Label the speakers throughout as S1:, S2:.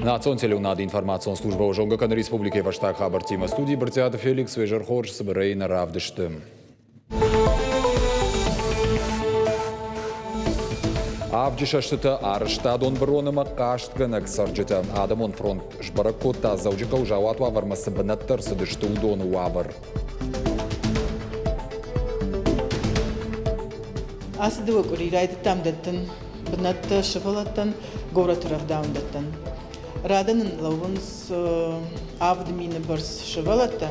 S1: Национ телеуынады информацион службӕ зонгӕ кӕны республикӕйы фӕстаг хабӕрттимӕ. Студийы Брытъиаты Феликс уе зӕрхорз цыбырӕй нӕ равдысты. Авджы сӕстытӕ арӕзтадон бырон ӕмӕ хъастгӕнӕг цӕрджытӕ. Адӕмон фронт сбӕрӕг кодта, Дзӕуджыхъӕуы заууат уавӕрмӕ цы бынӕттӕ ӕрцыдысты, уыдоны уавӕр.
S2: Ацы дыууӕ къуыри райдыдтам дӕттын бынӕттӕ сывӕллӕттӕн горӕты рӕвдауӕндӕттӕн. Рады нын лӕууынц 7000 бӕрц сывӕллӕттӕ.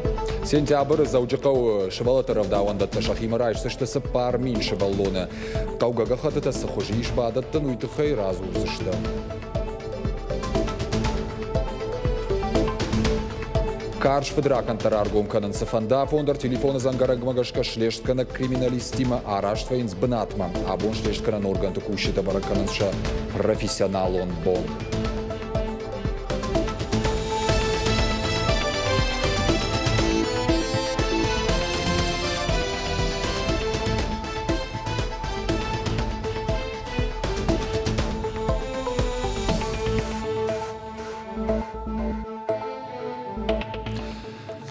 S1: Сентябры Дзӕуджыхъӕуы сывӕллӕтты рӕвдауӕндӕттӕ сӕхимӕ райсдзысты 4000 сывӕллоны. Хъӕугӕ гӕххӕттытӕ цы хуызы ис бадӕттын, уый тыххӕй радзурдзысты. Карз фыдракӕндтӕ раргом кӕнын цыфӕнды афон дӕр телефоны дзӕнгӕрӕгмӕ гӕсгӕ слестгӕнӕг криминалисттимӕ араст вӕййынц бынатмӕ. Абон слестгӕнӕн органты кусджытӕ бӕрӕг кӕнынц сӕ профессионалон бон.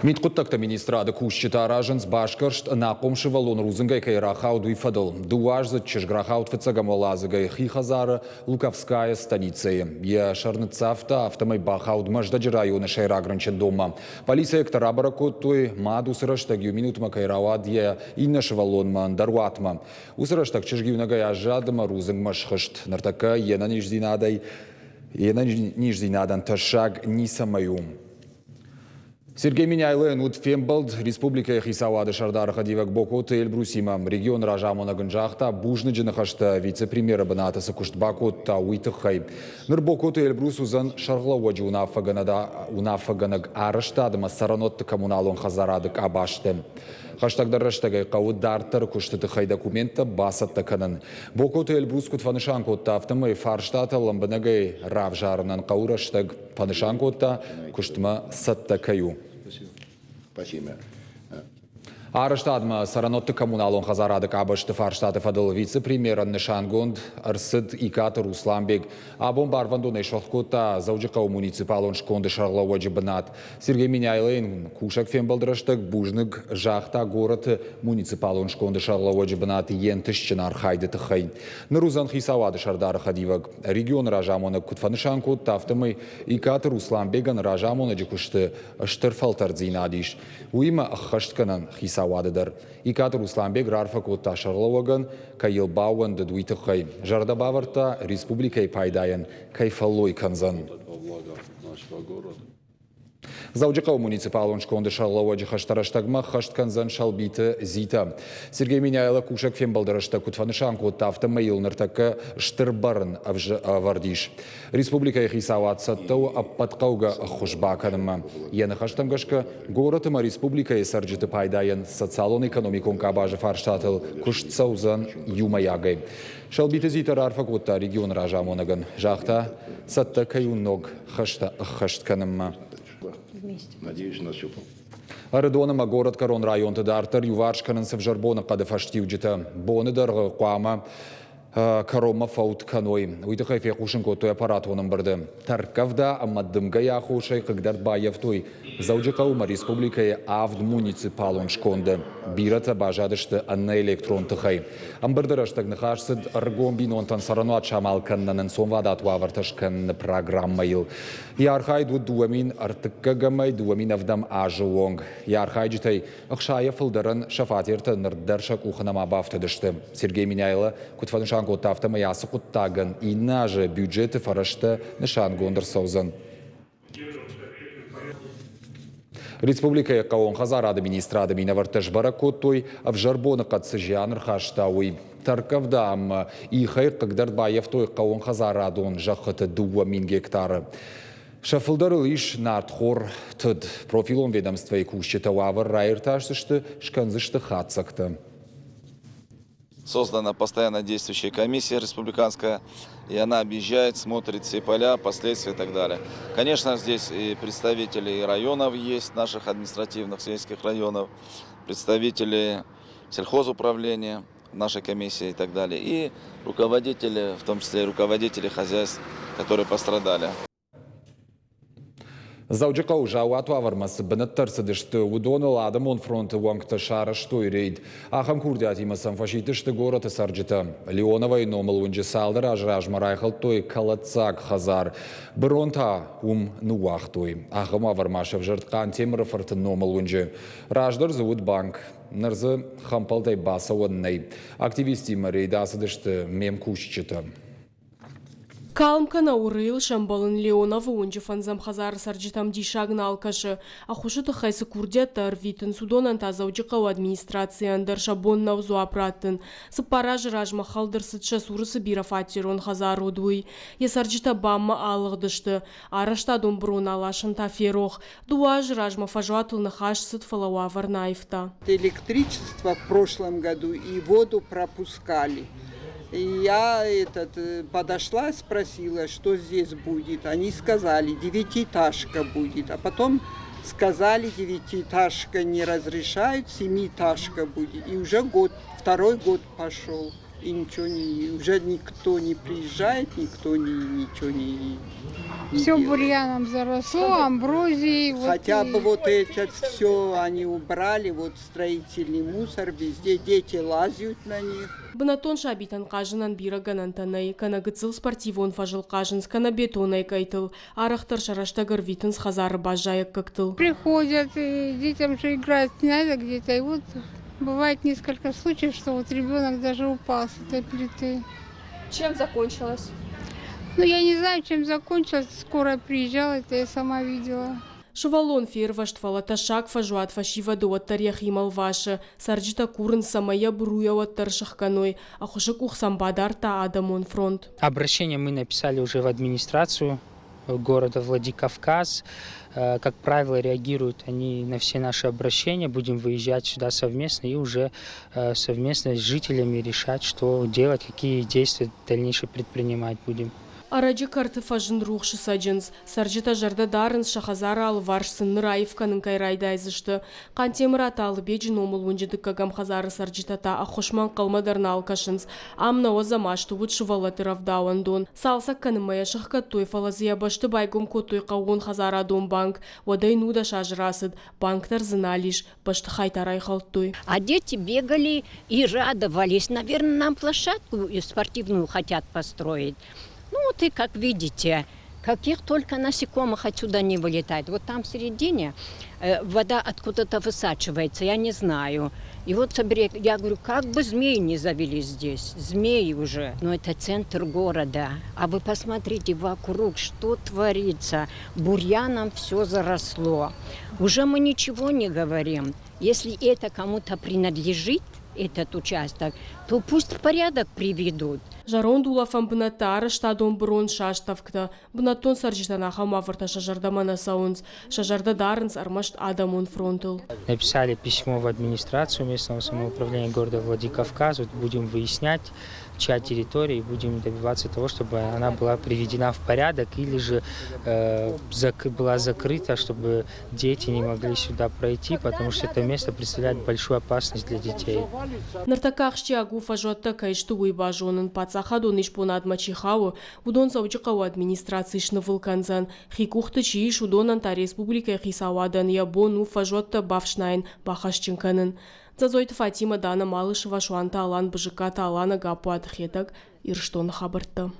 S1: Мидхъуыддӕгты министрады кусджытӕ аразынц басгӕрст ӕнахъом сывӕллон рудзынгӕй кӕй рахауд, уый фӕдыл. Дыууӕаздзыд чызг рахауд фыццӕгӕм уӕладзыгӕй хи хӕдзары Луковская станицӕйы. Йӕ сӕр ныццавта, афтӕмӕй бахауд Мӕздӕджы районы сӕйраг рынчындонмӕ. Полицейӕгтӕ рабӕрӕг кодтой, мад уыцы рӕстӕг иу минутмӕ кӕй рауад йӕ иннӕ сывӕллонмӕ ӕндӕр уатмӕ. Уыцы рӕстӕг чызг иунӕгӕй аззад ӕмӕ рудзынгмӕ схызт. Ныртӕккӕ йе нӕниздзинадӕй йе нӕниздзинадӕн тӕссаг ницӕмӕй у. Сергей Меняйлойӕн уыд фембӕлд республикӕйы хицауады сӕрдары хӕдивӕг Бокоты Эльбрусимӕ. Регионы разамонӕг ын загъта бузныджы ныхӕстӕ вице-премьеры бынаты цы куыст бакодта, уый тыххӕй. Ныр Бокоты Эльбрус уыдзӕн сӕргълӕууӕджы уынаффӕгӕнӕг арӕзтад ӕмӕ цӕрӕнуӕтты коммуналон хӕдзарады къабӕзты. Хӕстӕгдӕр рӕстӕгӕй хъӕуы дарддӕры куысты тыххӕй документтӕ бацӕттӕ кӕнын. Бокоты Эльбрус куыд фӕнысан кодта, афтӕмӕй фарстатӕ лӕмбынӕгӕй равзарынӕн хъӕуы рӕстӕг. Фӕнысан кодта, куыстмӕ цӕттӕ кӕй у. Арӕзтадмӕ цӕрӕнуӕтты коммуналон хӕдзарады къабӕзты фарстаты фӕдыл вице-премьерӕн нысангонд ӕрцыд Икъаты Русланбег. Абон барвӕндонӕй суӕгъд кодта Дзӕуджыхъӕуы муниципалон сконды сӕргълӕууӕджы бынат. Сергей Меняйло йын кусӕг фембӕлды рӕстӕг бузныг загъта горӕты муниципалон сконды сӕргълӕууӕджы бынаты йе нтыстджын архайды тыххӕй. Ныр уыдзӕн хицауады сӕрдары хӕдивӕг. Регионы разамонӕг куыд фӕнысан кодта, афтӕмӕй Икъаты Русланбегӕн разамонӕджы куысты стыр фӕлтӕрддзинад ис. Уыимӕ ӕххӕстгӕнӕн хицауады дӕр. Икъаты Русланбег раарфӕ кодта сӕргълӕууӕгӕн, кӕй йыл баууӕндыд, уый тыххӕй. Зӕрдӕ бавӕрдта, республикӕйы пайдайӕн кӕй фӕллой кӕндзӕн. Дзӕуджыхъӕуы муниципалон сконды сӕргълӕууӕджы хӕстӕ рӕстӕгмӕ ӕххӕст кӕндзӕн Сӕлбиты Зитӕ. Сергей Меняйло кусӕг фембӕлды рӕстӕг куыд фӕнысан кодта, афтӕмӕй йыл ныртӕккӕ стыр бӕрн ӕвӕрд ис. Республикӕйы хицауад цӕттӕ у ӕппӕт хъӕугӕ ӕххуыс бакӕнынмӕ. Йӕ ныхӕстӕм гӕсгӕ, горӕты ӕмӕ республикӕйы цӕрджыты пайдайӕн социалон-экономикон къабазы фарстатыл куыст цӕудзӕн иумӕйагӕй. Сӕлбиты Зитӕ раарфӕ кодта регионы разамонӕгӕн, загъта, цӕттӕ кӕй у ног хӕстӕ ӕххӕст кӕнынмӕ. Ӕрыдон ӕмӕ горӕтгӕрон районты дарддӕр иуварс кӕнынц ӕвзӕр боныхъӕды фӕстиуджытӕ. Боны дӕргъы хъуамӕ кӕронмӕ фӕуд кӕной. Уый тыххӕй фехъусын кодтой аппаратон ӕмбырды. Тӕрккъӕвда ӕмӕ дымгӕйы аххосӕй хъыгдард баййӕфтой Дзӕуджыхъӕуы ӕмӕ республикӕйы авд муниципалон сконды. Бирӕтӕ баззадысты ӕнӕ электрон тыхӕй. Ӕмбырды рӕстӕг ныхас цыд ӕрыгон бинонтӕн цӕрӕнуат самал кӕнынӕн ӕнцонвадат уавӕртӕ скӕныны программӕйыл. Йӕ архайд уыд 2001 ӕмӕ 2007 азы онг. Йӕ архайджытӕй ӕхсайӕ фылдӕрӕн сӕ фатертӕ ныр дӕр сӕ къухы нӕма бафтыдысты. Сергей Меняйло куыд фӕнысан кодта, афтӕмӕй ацы хъуыддагӕн иннӕ азы бюджеты фӕрӕзтӕ нысангонд ӕрцӕудзӕн. Республикӕйы хъӕууон хӕдзарады министрады минӕвӕрттӕ сбӕрӕг кодтой, ӕвзӕр боныхъӕд цы зиан ӕрхаста, уый. Тӕрккъӕвда ӕмӕ ихӕй хъыгдӕрд баййӕфтой хъӕууонхӕдзарадон зӕххыты 2000 гектары. Сӕ фылдӕрыл ис нартхор тыд. Профилон ведомствӕйы кусджытӕ уавӕр раиртасдзысты, скӕндзысты хатдзӕгтӕ.
S3: Создана постоянно действующая комиссия республиканская, и она объезжает, смотрит все поля, последствия и так далее. Конечно, здесь и представители районов есть, наших административных сельских районов, представители сельхозуправления нашей комиссии и так далее, и руководители, в том числе и руководители хозяйств, которые пострадали.
S1: Дзӕуджыхъӕуы заууат уавӕрмӕ цы бынӕттӕ ӕрцыдысты, уыдоныл Адӕмон фронты уӕнгтӕ сарӕзтой рейд. Ахӕм курдиатимӕ сӕм фӕсидтысты горӕты цӕрджытӕ. Леоновайы номыл уынджы цалдӕр азы размӕ райхӕлдтой кӕлӕддзаг хӕдзар. Бырон та уым ныууагътой. Ахӕм уавӕр ма сӕвзӕрд Хъантемыры фырты номыл уынджы. Раздӕр дзы уыд банк. Ныр дзы хӕмпӕлтӕй бацӕуӕн нӕй. Активисттимӕ рейд ацыдысты ме мкусджытӕ.
S4: Калм кӕнӕ уырыйыл сӕмбӕлын Леоновы уынджы фӕндзӕм хӕдзары цӕрджытӕм диссаг нал кӕсы. Ӕххуысы тыххӕй цы курдиӕттӕ ӕрвитынц, уыдонӕн та Дзӕуджыхъӕуы администрацийӕн дӕр сӕ бон нӕу дзуапп раттын. Цыппар азы размӕ хӕлд ӕрцыд сӕ цуры цы бирӕфатерон хӕдзар уыд, уый. Йӕ цӕрджытӕ БАМ-мӕ алыгъдысты. Арӕзтадон бырон аласын та ферох. Дыууӕ азы размӕ фӕзуатыл ныхас цыд, фӕлӕ уавӕр нӕ аивта.
S5: Электричество в прошлом году и воду пропускали. И я этот, подошла, спросила, что здесь будет. Они сказали, девятиэтажка будет. А потом сказали, девятиэтажка не разрешают, семиэтажка будет. И уже год, второй год пошел. И ничего не, уже никто не приезжает, никто не, ничего не, не
S6: Все
S5: делает.
S6: Бурьяном заросло, амброзией. Вот
S5: Хотя
S6: и-
S5: бы вот это все они убрали, вот строительный мусор везде, дети лазят на них.
S4: Бынӕттон сабитӕн хъазынӕн бирӕ гӕнӕнтӕ нӕй, кӕнӕ гыццыл спортивон фӕзыл хъазынц, кӕнӕ бетонӕй къӕйтыл. Арӕхдӕр сӕ рӕстӕг ӕрвитынц хӕдзары баззайӕггӕгтыл.
S6: Приходят, и детям же играть не надо где-то. И вот бывает несколько случаев, что вот ребенок даже упал с этой плиты.
S7: Чем закончилось?
S6: Ну, я не знаю, чем закончилось. Скорая приезжала, это я сама видела.
S4: Сывӕллон фервӕзт, фӕлӕ тӕссаг фӕзуат фӕсивӕды уӕддӕр йӕхимӕ лвасы. Цӕрджытӕ курынц, цӕмӕй йӕ быруйӕ уӕддӕр сыхгӕной. Ӕххуысы къух сӕм бадардта адӕмон фронт.
S8: Обращение мы написали уже в администрацию города Владикавказ. Как правило, реагируют они на все наши обращения. Будем выезжать сюда совместно и уже совместно с жителями решать, что делать, какие действия дальнейшие предпринимать будем.
S4: Ӕрӕджы кӕрты фӕзынд рухсы цӕджындз. Цӕрджытӕ зӕрдӕ дарынц, сӕ хӕдзары алыварс сын ныр аив кӕнын кӕй райдайдзысты. Хъантемыраты Алыбеджы номыл уынджы дыккӕгӕм хӕдзары цӕрджытӕ та ӕххуысмӕ ӕнхъӕлмӕ дӕр нал кӕсынц. Ам нӕуӕдзӕм азты уыд сывӕллӕтты рӕвдауӕндон. Цалцӕг кӕнынмӕ йӕ сӕхгӕдтой, фӕлӕ дзы йӕ бӕсты байгом кодтой хъӕууон хӕдзарадон банк. Уӕдӕй 19 азы рацыд, банк дӕр дзы нал ис, бӕстыхай та райхӕлдтой.
S9: А дети бегали и радовались. Наверное, нам площадку спортивную хотят построить. Ну вот и как видите, каких только насекомых отсюда не вылетает. Вот там в середине вода откуда-то высачивается, я не знаю. И вот собери, я говорю, как бы змеи не завели здесь, змеи уже. Но это центр города. А вы посмотрите вокруг, что творится. Бурьяном все заросло. Уже мы ничего не говорим. Если это кому-то принадлежит, этот участок, то пусть в порядок приведут.
S4: Зӕронд улӕфӕн бынӕттӕ, арӕзтадон бырон састӕвгтӕ. Бынӕттон цӕрджытӕн ахӕм уавӕртӕ сӕ зӕрдӕмӕ нӕ цӕуынц. Сӕ зӕрдӕ дарынц ӕрмӕст адӕмон фронтыл.
S8: Написали письмо в администрацию местного самоуправления города Владикавказ. Вот будем выяснять, чья территория, и будем добиваться того, чтобы она была приведена в порядок или же была закрыта, чтобы дети не могли сюда пройти, потому что это место представляет большую опасность для детей.
S4: Ныртӕккӕ ахсджиаг у фӕзуӕттӕ кӕй сты, уый базонын. Паддзахадон исбонадмӕ чи хауы, уыдон Дзӕуджыхъӕуы администраци снывыл кӕндзӕн. Хи къухты чи ис, уыдонӕн та республикӕйы хицауадӕн йӕ бон у фӕзуӕттӕ бафснайын, бахӕсджын кӕнын. Дзӕдзойты Фатимӕ, Дана Малышева, Суанты Алан, Бызыккаты Алана, Гаппуаты Хетӕг, Ирыстоны хабӕрттӕ.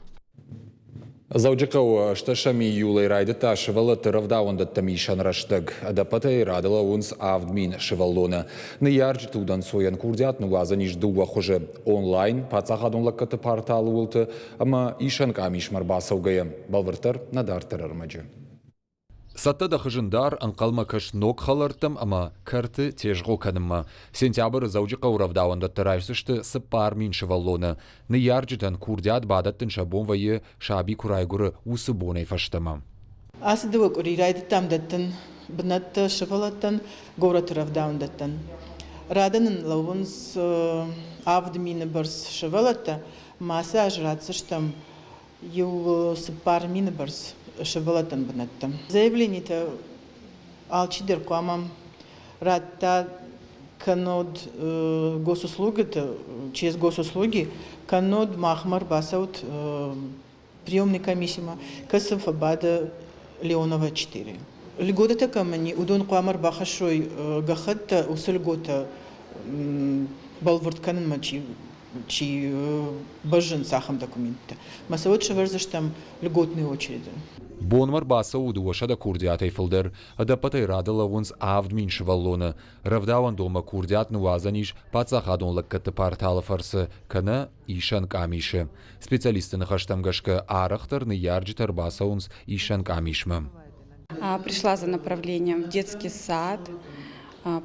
S1: Дзӕуджыхъӕуы ӕстӕсӕм июлӕй райдыдта сывӕллӕтты рӕвдауӕндӕттӕм исӕн рӕстӕг. Ӕдӕппӕтӕй рады лӕууынц 7000 сывӕллоны. Ныййарджыты удӕнцойӕн курдиат ныууадзӕн ис дыууӕ хуызы: онлайн, паддзахадон лӕггӕдты порталы уылты ӕмӕ исӕн къамисмӕ ӕрбацӕугӕйӕ. Бӕлвырддӕр нӕ дарддӕр ӕрмӕджы. Цӕттӕ дӕ хызын дар, ӕнхъӕлмӕ кӕс ног хӕлӕрттӕм ӕмӕ кӕрты тезгъо кӕнынмӕ. Сентябры Дзӕуджыхъӕуы рӕвдауӕндӕтты райсдзысты 4000 сывӕллоны. Ныййарджытӕн курдиат бадӕттын сӕ бон вӕййы, саби куы райгуыры, уыцы бонӕй фӕстӕмӕ.
S2: Ацы дыууӕ къуыри райдыдтам дӕттын бынӕттӕ сывӕллӕттӕн, горӕты рӕвдауӕндӕттӕн. Рады нын лӕууынц 7000 бӕрц сывӕллӕттӕ. Ма ацы аз ратдзыстӕм иу 4000 бӕрц сывӕллӕттӕн бынӕттӕ. Заявленитӕ алчидӕр хъуамӕ радта кӕннод госуслугиты, через госуслуги, кӕннод махмӕ ӕрбацӕут приемный комиссимӕ, кӕцы фӕбады Леонова 4. Льготӕтӕ кӕмӕн и, уыдон хъуамӕ ӕрбахӕссой гӕххӕттӕ, уыцы льготӕ бӕлвырд кӕнынмӕ чи чи бӕззынц, ахӕм документтӕ. Мӕ сӕ уӕд сӕвӕрдзыстӕм льготные очереди.
S1: Бонмӕ рбацӕуы 200 курдиатӕй фылдӕр. Ӕдӕппӕтӕй рады лӕууынц 7000 сывӕллоны. Рӕвдауӕндонмӕ курдиат ныууадзӕн ис паддзахадон лӕггӕдты порталы фӕрцы кӕнӕ исӕн къамисы. Специалистты ныхӕстӕм гӕсгӕ, арӕхдӕр ныййарджытӕ ӕрбацӕуынц исӕн къамисмӕ.
S10: Пришла за направлением в детский сад.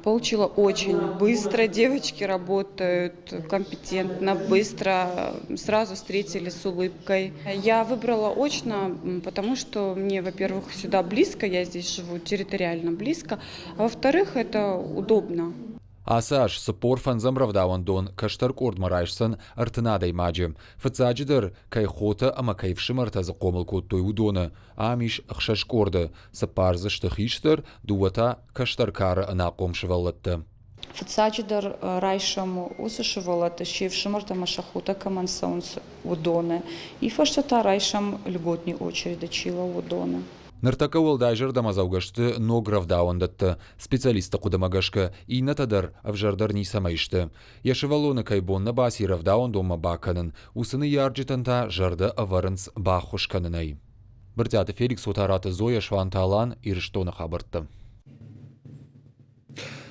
S10: Получила очень быстро. Девочки работают компетентно, быстро. Сразу встретили с улыбкой. Я выбрала очно, потому что мне, во-первых, сюда близко, я здесь живу территориально близко, а во-вторых, это удобно.
S1: Ацы аз 45-ӕм рӕвдауӕндон кӕстӕр къордмӕ райсдзӕн 30 адӕймаджы. Фыццаджыдӕр, кӕй хотӕ ӕмӕ кӕй фсымӕртӕ дзы хъомыл кодтой, уыдоны. Ам ис ӕхсӕз къорды, цыппар дзы сты хистӕр, дыууӕ та кӕстӕр кары ӕнахъом сывӕллӕттӕ.
S10: Фыццаджыдӕр райсӕм уыцы сывӕллӕтты, се фсымӕртӕ ӕмӕ сӕ хотӕ кӕмӕн цӕуынц, уыдоны. И фӕстӕ та райсӕм льготный очереды чи лӕууы, уыдоны.
S1: Ныртӕккӕ уӕлдай зӕрдӕмӕдзӕугӕ сты ног рӕвдауӕндӕттӕ. Специалистты хъуыдымӕ гӕсгӕ, иннӕтӕ дӕр ӕвзӕрдӕр ницӕмӕй сты. Йӕ сывӕллоны кӕй бон нӕ баци рӕвдауӕндонмӕ бакӕнын, уыцы ныййарджытӕн та зӕрдӕ ӕвӕрынц баххуыс кӕнынӕй. Брытъиаты Феликс, Отараты Зоя, Суанты Алан, Ирыстоны хабӕрттӕ.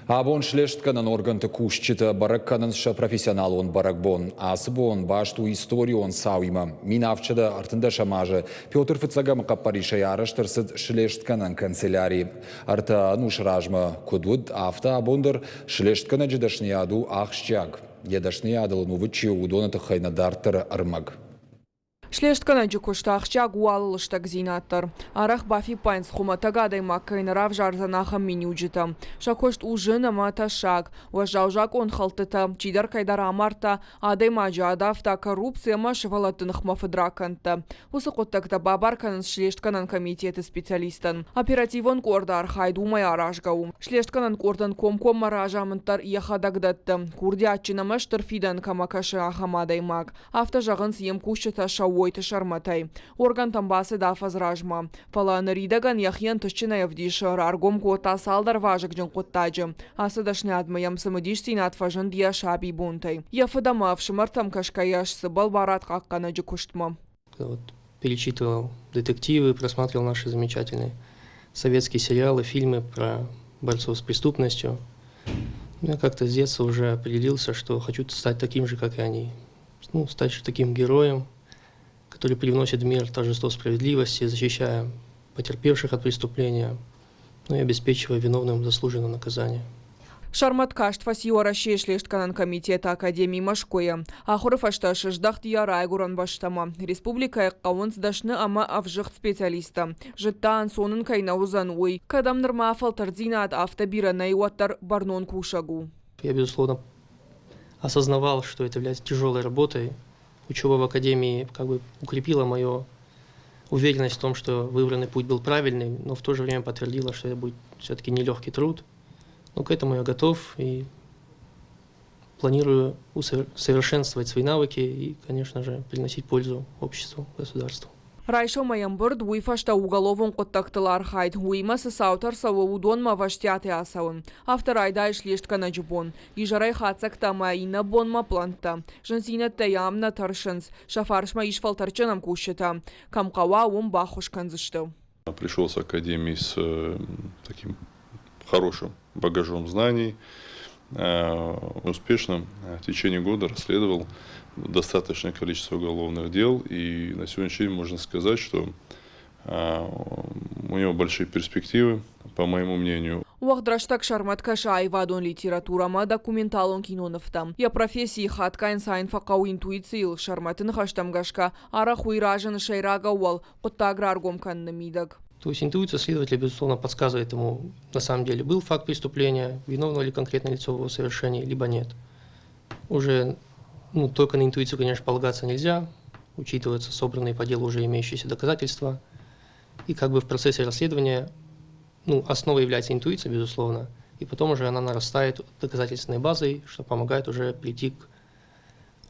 S1: Абон слестгӕнӕн органты кусджытӕ бӕрӕг кӕнынц сӕ профессионалон бӕрӕгбон. Ацы бон баст у историон цауимӕ. 1713 азы Петр Фыццӕгӕмы хъӕппӕрисӕй арӕзт ӕрцыд слестгӕнӕн канцеляри. Ӕртӕ ӕнусы размӕ куыд уыд, афтӕ абон дӕр слестгӕнӕджы дӕсныйад у ахсджиаг. Йӕ дӕсныйадыл ӕнувыд чи у, уыдоны тыххӕй нӕ дарддӕры ӕрмӕг.
S11: Слестгӕнӕджы куыст ахсджиаг у алы лыстӕгдзинад дӕр. Арӕх бафиппайынц, хуымӕтӕг адӕймаг кӕй нӕ равзардзӕн, ахӕм миниуджытӕ. Сӕ куыст у зын ӕмӕ тӕссаг. Уӕззау закъонхӕлдтытӕ, чидӕр кӕйдӕр амардта, адӕймаджы адавта, коррупци ӕмӕ сывӕллӕтты ныхмӕ фыдракӕндтӕ. Уыцы хъуыддӕгтӕ бабар кӕнынц слестгӕнӕн комитеты специалисттӕн. Оперативон къорды архайд уымӕй аразгӕ у. Слестгӕнӕн къордӕн комкоммӕ разамынд дӕр йӕхӕдӕг дӕтты. Курдиатджын ӕмӕ стыр фидӕн кӕмӕ кӕсы, ахӕм адӕймаг. Афтӕ зӕгъынц йе мкусджытӕ Сӕууойты Сӕрмӕтӕй. Органтӕм бацыд афӕдз размӕ. Фӕлӕ ныридӕгӕн йӕхи ӕнтыстджынӕй ӕвдисы, раргом кодта цалдӕр вазыгджын хъуыддаджы. Ацы дӕсныйадмӕ йӕм цымыдисдзинад фӕзынд йӕ сабибонтӕй. Йӕ фыд ӕмӕ ӕфсымӕртӕм кӕсгӕйӕ сцыбӕл барадхъахъхъӕнӕджы куыстмӕ.
S12: Вот перечитывал детективы, просматривал наши замечательные советские сериалы, фильмы про борцов с преступностью. Я как-то с детства уже определился, что хочу стать таким же, как и они. Ну, стать таким героем, который привносит в мир торжество справедливости, защищая потерпевших от преступления, ну и обеспечивая виновным заслуженное наказание.
S11: Сӕрмӕт каст фӕци Уӕрӕсейы слестгӕнӕн комитеты академи Мӕскуыйы. Ахуыры фӕстӕ сыздӕхт йӕ райгуырӕн бӕстӕмӕ. Республикӕйы хъӕуынц дӕсны ӕмӕ ӕвзыгъд специалисттӕ. Зыдта, ӕнцон ын кӕй нӕ уыдзӕн, уый. Кӕд ӕм нырма фӕлтӕрддзинад афтӕ бирӕ нӕй, уӕддӕр бӕрнон кусӕг у.
S12: Я, безусловно, осознавал, что это является тяжелой работой. Учеба в академии как бы укрепила мою уверенность в том, что выбранный путь был правильный, но в то же время подтвердила, что это будет все-таки нелегкий труд. Но к этому я готов и планирую усовершенствовать свои навыки и, конечно же, приносить пользу обществу, государству.
S11: Райсомӕй ӕмбырд, уый фӕстӕ уголовон хъуыддӕгтыл архайд, уыимӕ цы цаутӕ ӕрцӕуы, уыдонмӕ ӕвӕстиатӕй ацӕуын. Афтӕ райдайы слестгӕнӕджы бон. Изӕрӕй хатдзӕгтӕ ӕмӕ иннӕ бонмӕ пълӕнттӕ. Зындзинӕдтӕй ам нӕ тӕрсынц. Сӕ фарсмӕ ис фӕлтӕрдджын ӕмкусджытӕ. Кӕм хъӕуа, уым баххуыс кӕндзысты.
S13: Пришел с академии с таким хорошим багажом знаний, успешно в течение года расследовал достаточное количество уголовных дел. И на сегодняшний день можно сказать, что у него большие перспективы, по моему мнению.
S11: Уӕгъд рӕстӕг Сӕрмӕт кӕсы аивадон литературӕмӕ, документалон кинонывтӕм. Йӕ профессийы хатгай ӕнцайын фӕхъӕуы интуицийыл, Сӕрмӕты ныхӕстӕм гӕсгӕ, арӕх уый разыны сӕйраг ӕууӕл хъуыддаг раргом кӕныны мидӕг.
S12: То есть интуиция следователя, безусловно, подсказывает ему, на самом деле был факт преступления, виновно ли конкретное лицо в его совершении, либо нет. Уже ну, только на интуицию, конечно, полагаться нельзя, учитываются собранные по делу уже имеющиеся доказательства. И как бы в процессе расследования, ну, основой является интуиция, безусловно, и потом уже она нарастает доказательственной базой, что помогает уже прийти к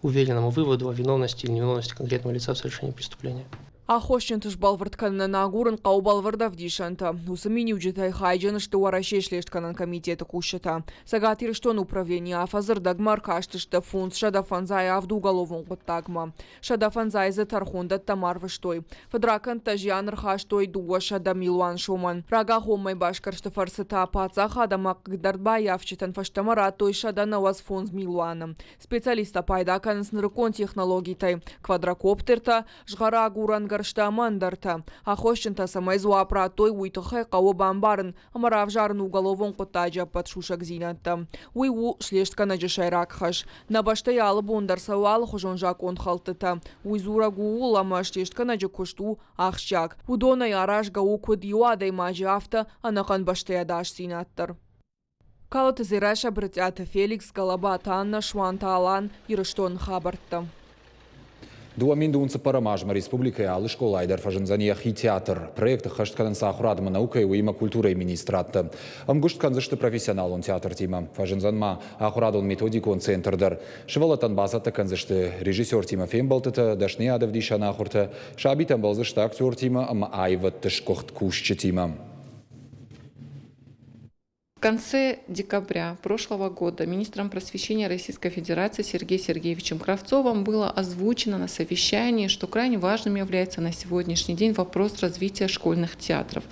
S12: уверенному выводу о виновности или невиновности конкретного лица в совершении преступления.
S11: Аххосджынты сбӕлвырд кӕнынӕн агурын хъӕуы бӕлвырд ӕвдисӕнтӕ. Уыцы миниуджытӕй хайджын сты Уӕрӕсейы слестгӕнӕн комитеты кусджытӕ. Цӕгат Ирыстоны управленийы афӕдзы рдӕгмӕ ӕркастысты 557 уголовон хъуыддагмӕ. 105 дзы тӕрхондӕттӕм арвыстой. Фыдракӕндтӕ зиан ӕрхастой 200 милуан сомӕн. Рагагъоммӕ басгӕрсты фӕрцы та паддзахад ӕмӕ хъыгдардбаййафджытӕн фӕстӕмӕ радтой 195 милуаны. Специалисттӕ пайда кӕнынц нырыккон технологитӕй, квадрокоптертӕ, згъӕрагурӕн гӕрзтӕ ӕмӕ ӕндӕртӕ. Аххосджынтӕ цӕмӕй дзуапп радтой, уый тыххӕй хъӕуы бамбарын ӕмӕ равзарын уголовон хъуыддаджы ӕппӕт сусӕгдзинӕдтӕ. Уый у слестгӕнӕджы сӕйраг хӕс. Нӕ бӕстӕйы алы бон дӕр цӕуы алыхуызон закъонхӕлдтытӕ. Уый дзурӕг у ууыл, ӕмӕ слестгӕнӕджы куыст у ахсджиаг. Уыдонӕй аразгӕ у куыд иу адӕймаджы, афтӕ ӕнӕхъӕн бӕстӕйы ӕдасдзинад дӕр. Калоты Дзерассӕ, Брытъиаты Феликс, Галабаты Аннӕ, Суанты Алан, Ирыстоны хабӕрттӕ.
S1: 2014 азмӕ республикӕйы алы скъолайы дӕр фӕзындзӕн йӕхи театр. Проект ӕххӕст кӕнынц ахуырад ӕмӕ наукӕйы, уыимӕ культурӕйы министрадтӕ. Ӕмгуыст кӕндзысты профессионалон театртимӕ. Фӕзындзӕн ма ахуырадон-методикон центр дӕр. Сывӕллӕттӕн бацӕттӕ кӕндзысты режиссертимӕ фембӕлдтытӕ, дӕсныйадӕвдисӕн ахуыртӕ, сабитӕ ӕмбӕлдзысты актертимӕ ӕмӕ аивӕдты сгуыхт кусджытимӕ.
S10: В конце декабря прошлого года министром просвещения Российской Федерации Сергеем Сергеевичем Кравцовым было озвучено на совещании, что крайне важным является на сегодняшний день вопрос развития школьных театров.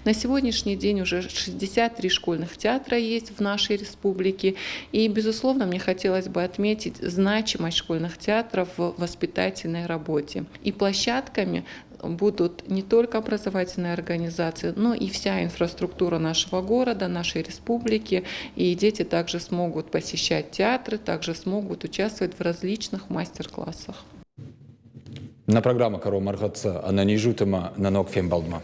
S10: На сегодняшний день уже 63 школьных театра есть в нашей республике. И, безусловно, мне хотелось бы отметить значимость школьных театров в воспитательной работе. И площадками будут не только образовательные организации, но и вся инфраструктура нашего города, нашей республики. И дети также смогут посещать театры, также смогут участвовать в различных мастер-классах.
S1: Нӕ программӕ кӕронмӕ ӕрхӕццӕ ӕнӕниз ут ӕмӕ нӕ ног фембӕлдмӕ.